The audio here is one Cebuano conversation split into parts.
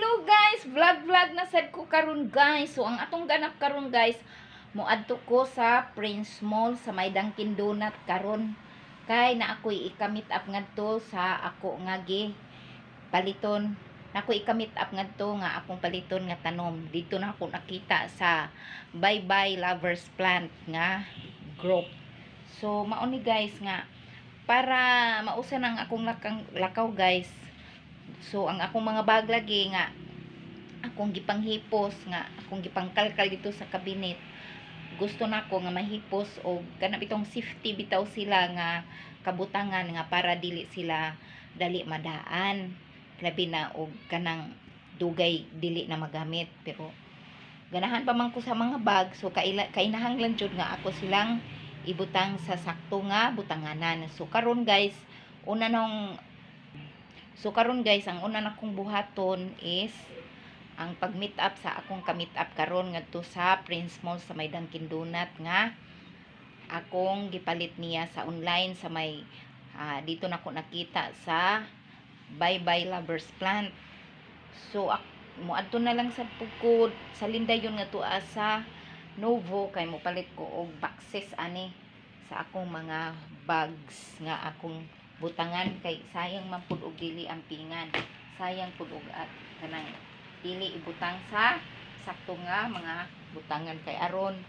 Hello guys, vlog vlog na sad ko karon, guys. So ang atong ganap karon, guys, moadto ko sa Prince Mall sa may Dunkin Donut karon. Kay na ako'y ika-meet up ngadto sa ako nga gi paliton. Na ako'y ika-meet up ngadto nga akong paliton nga tanom. Dito na ako nakita sa Bye Bye Lovers Plant nga group. So mao ni, guys, nga para mausa nang akong lakaw, guys. So ang akong mga bag lagi nga akong gipanghipos, nga akong gipangkalkal dito sa cabinet. Gusto nako nga mahipos og kana bitong safety bitaw sila nga kabutangan nga para dili sila dali madaan. Labi na og kanang dugay dili na magamit, pero ganahan pa man ko sa mga bag, so kainahanglan jud nga ako silang ibutang sa sakto nga butanganan. So karon guys, una nang So karon guys, ang una nakong buhaton is ang pag-meet up sa akong ka-meet up karon ngadto sa Prince Mall sa may Dunkin Donut nga akong gipalit niya sa online sa may dito na ko nakita sa Bye Bye Lovers Plant. So moadto na lang sa pugkod sa Lindayon nga tuwa sa Novo kay mopalit ko og boxes ani sa akong mga bags nga akong butangan kay sayang man pud og dili ang pingan, sayang pud og at kanang dili ibutang sa sakto nga mga butangan kay aron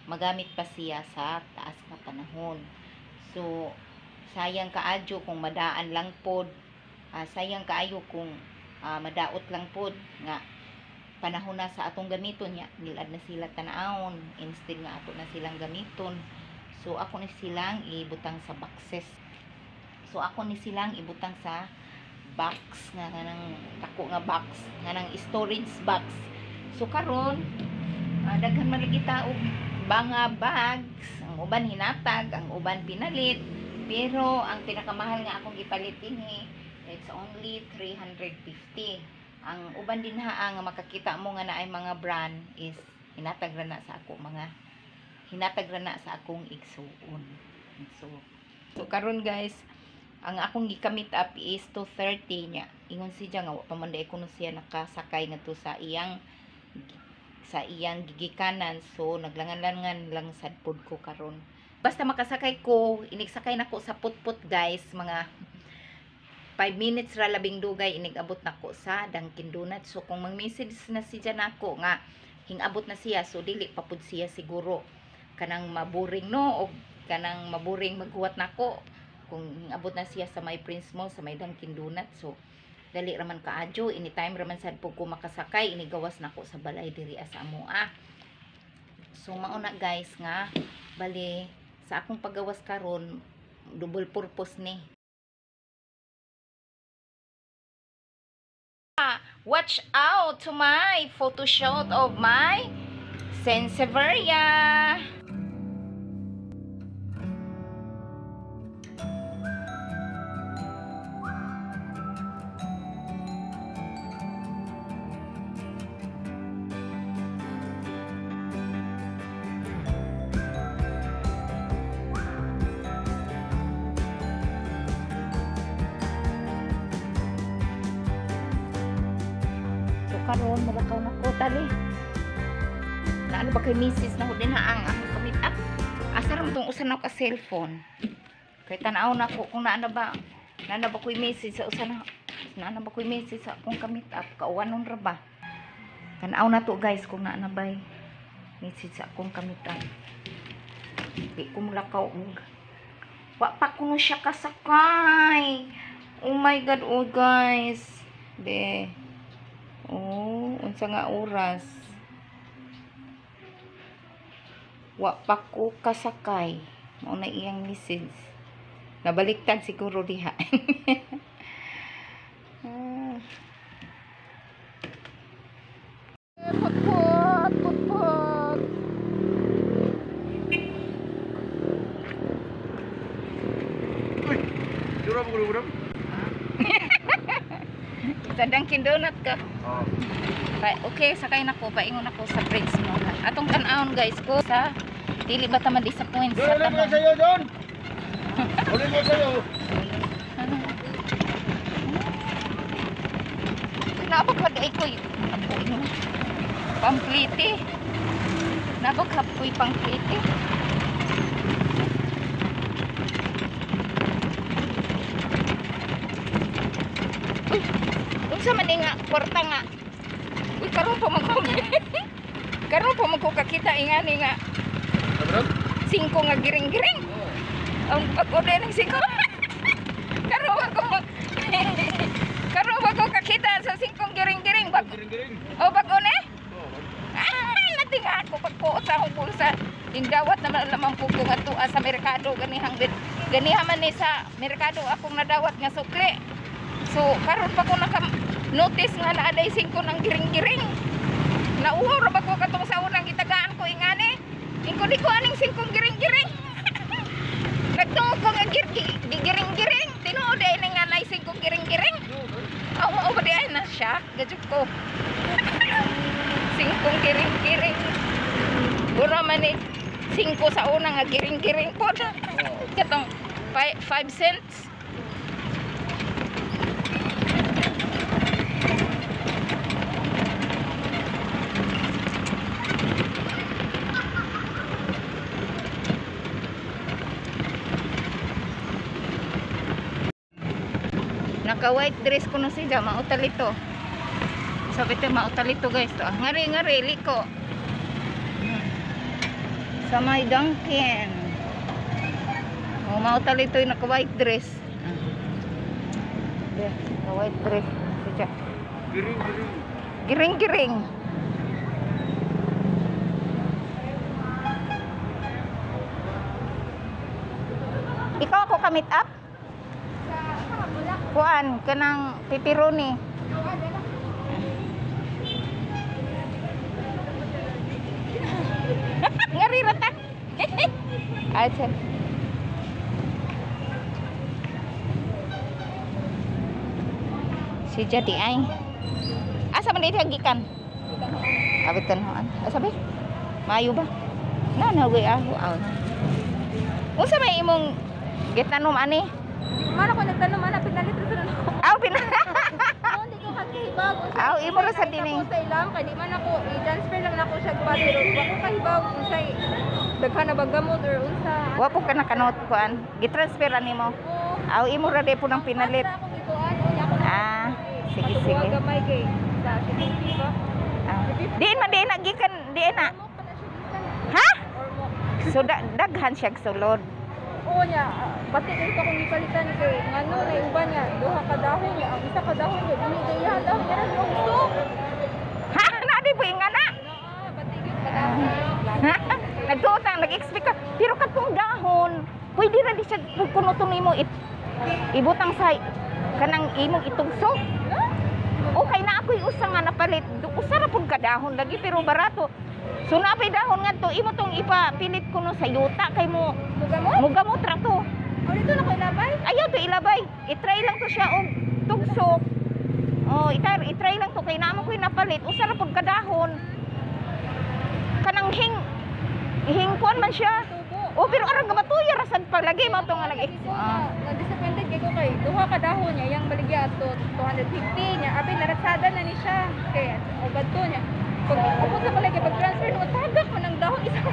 magamit pa siya sa taas nga panahon. So sayang kaadyo kung madaan lang pod, sayang kaayo kung madaot lang pod nga panahon na sa atong gamiton niya, nilad na sila tan-awon instead nga ato na silang gamiton. So ako ni silang ibutang sa boxes. So ako ni silang ibutang sa box nga nang dako nga box nga nang storage box. So karon daghan man lagi ta og mga bags, ang uban hinatag, ang uban pinalit, pero ang pinakamahal nga akong gipalit dinhi, it's only 350. Ang uban din ha nga makakita mo nga naay mga brand is hinatag ra na sa ako mga hinatag ra na sa akong igsuon. So karon guys, ang akong gika-meet up is 2:30 niya. Ingon siya nga wa pa man diay kuno siya nakasakay ngadto sa iyang gigikanan. So naglangan-langan lang sad pud ko karon. Basta makasakay ko, inigsakay nako sa putput, guys, mga 5 minutes ra labing dugay inig-abot nako sa Dunkin Donuts. So kung mag-message na siya nako nga hingabot na siya, so dili pa pud siya siguro kanang maboring, no, og kanang maboring maghuwat nako kung hingabot na siya sa may Prince Mall sa may Dunkin Donuts. So dali raman kaadyo, anytime raman sad pud ko makasakay, inigawas nako sa balay diri sa amoa. So mao na, guys, nga bali sa akong paggawas karon double purpose ni. Watch out to my photo shoot of my Sansevieria. So karon mulakaw na ko tali. Na ano ba kay misis na din ha ang akong ka-meet up. Asa ra man tong usa na ka cellphone? Kay tan-aw na ko kung naa na ba ko'y message sa usa na naa na ba ko'y message sa akong ka-meet up, kauwanon ra ba? Tan-aw na to, guys, kung naa na ba'y message sa akong ka-meet up. Di ko mulakaw og wa pa kuno siya kasakay. Oh my God, oh guys. Be. Oh, unsa nga oras? Wa pa ko kasakay. Mao na iyang message. Nabaliktad siguro diha. Ah. Putput, putput. Uy, dura mo gulong. Sa Dunkin Donut ka. Oh. Okay, sakay na ko. Paingon ako sa Prince Mall. Atong tan-awon, guys, ko sa dili ba ta ma-disappoint Doon, sa ulit mo tanan. sa'yo, doon! Ulit mo sa'yo. Naa ba ay koy pamplite. Naa ba kapoy pangplite. Uy, unsa man ni nga kwarta nga. Uy, karon pa man ko. Karon pa man ko kakita ingani nga Kabrang? singko nga giring-giring. Ang pag-order ng singko. Karon pa ko. Karon pa ko kakita sa singkong giring-giring. Bag Giring-giring. oh, bago na? Oh. Ah, natinga ako pagkuot sa akong bulsa. Indawat naman lamang po ko nga tuwa sa merkado ganihang ganiha man ni sa merkado akong nadawat nga sukli. So karon pa ko naka notice nga naa day singko ng giring-giring. Nauhaw ra ba ko katong sa unang gitagaan ko ingani? Ingko di ko aning singkong giring-giring. Nagtuo ko nga giring-giring. Tinuod ay ni nga nay singkong giring-giring. Aw mao ba di ay na siya? Gajud ko. Singkong giring-giring. Mura man ni singko sa una nga giring-giring po. Katong 5 cents. Naka white dress ko na siya, mautalito. Sabi ito, mautalito guys to. Ngari ngari liko. Sa may Dunkin. Oh, mautalito yung naka white dress. Yeah, naka white dress. Siya. Giring-giring. Giring giring. Ikaw ako ka-meet up? Kuan, kanang pepperoni. Ngari rata. Ay, sir. Si Jadi ay. Asa man dito gikan? Abit tan-an. Asa ba? Maayo ba? Na na we ah. Aw. Unsa may imong gitanom ani? Man ako nagtanong, man, pinalit ra sa ako. Aw pina. No, hindi ko kakahibag. Aw, imo ra sa dining. Ako sa ilang, kay di man ako, i-transfer lang nako siya pa, pero wa ko kahibag unsay daghan na ba gamot or unsa. Wa po ka nakanot kuan. Gitransfer ani mo. Oo. Aw imo ra di po nang pinalit. Basta akong ikuan, unya ako na. Ah, sige Patubuha sige. gamay kay sa 50 ba? Ah. Diin man diin na gikan diin na. Ormoc pa na siya gikan. Ha? Ormoc. So daghan siya sulod. Oo niya, pati dito akong gipalitan kay ngano na uban niya, duha ka dahon niya, ang isa ka dahon niya, dili kay iya dahon niya lungsok. Ha? Na di po nga na. Naa, pati gyud ka dahon. Nagtuotang nag-expect ka. Pero katong dahon, pwede ra di siya kunuton nimo ibutang sa kanang imong itugsok. Okay na ako'y usa nga napalit. Usa ra pud ka dahon lagi pero barato. So napay dahon ngadto imo tong ipapilit kuno sa yuta kay mo Mugamot? mugamot ra to. O dito na ko ilabay? Ayaw to ilabay. I-try lang to siya og tugsok. Oh, i-try lang to kay naamo ko'y napalit. Usa ra pud ka dahon. Kanang hing hingkuan man siya. Tubo. Oh, pero arang gamatuya ra sad palagi mao to nga nag Ah. Na-disappointed kay ko kay duha ka dahon niya yang baligya ato 250 niya. Abi naratsada na ni siya kay o gadto niya. Pag upod sa balay kay pag transfer mo tagak man ang dahon isa ko.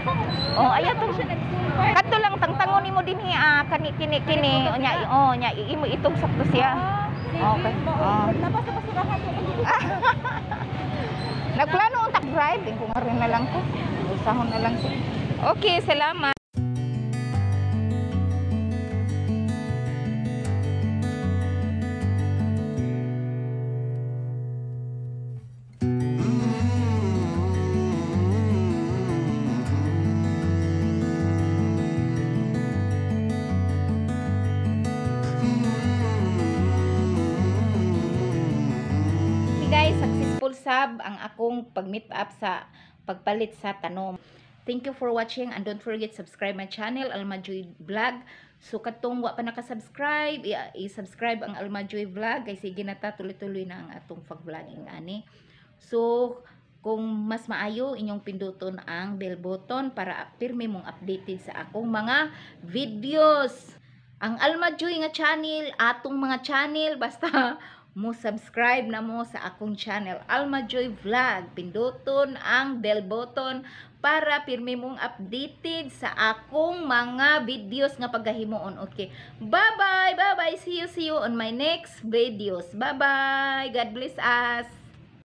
Oh, ayaw to. Siya nagsumpay. Kadto lang tangtangon nimo dinhi ah kani kini kini unya oh nya imo itugsok to siya. Ah, sige. Okay. Ah. Ah. Nabasa basurahan ko. Nagplano unta drive kung nga rin na lang ko. Usahon na lang siya. Okay, salamat. Hey guys, successful sab ang akong pag-meet up sa pagpalit sa tanom. Thank you for watching and don't forget subscribe my channel Alma Joy Vlog. So katong wa pa naka-subscribe, i-subscribe ang Alma Joy Vlog kay sige na ta tuloy-tuloy na ang atong pag-vlogging ani. So kung mas maayo inyong pinduton ang bell button para pirmi mong updated sa akong mga videos. Ang Alma Joy nga channel, atong mga channel basta Mo subscribe na mo sa akong channel, Alma Joy Vlog. Pinduton ang bell button para pirmi mong updated sa akong mga videos nga pagkahimuon. Okay. Bye-bye. Bye-bye. See you, see you on my next videos. Bye-bye. God bless us.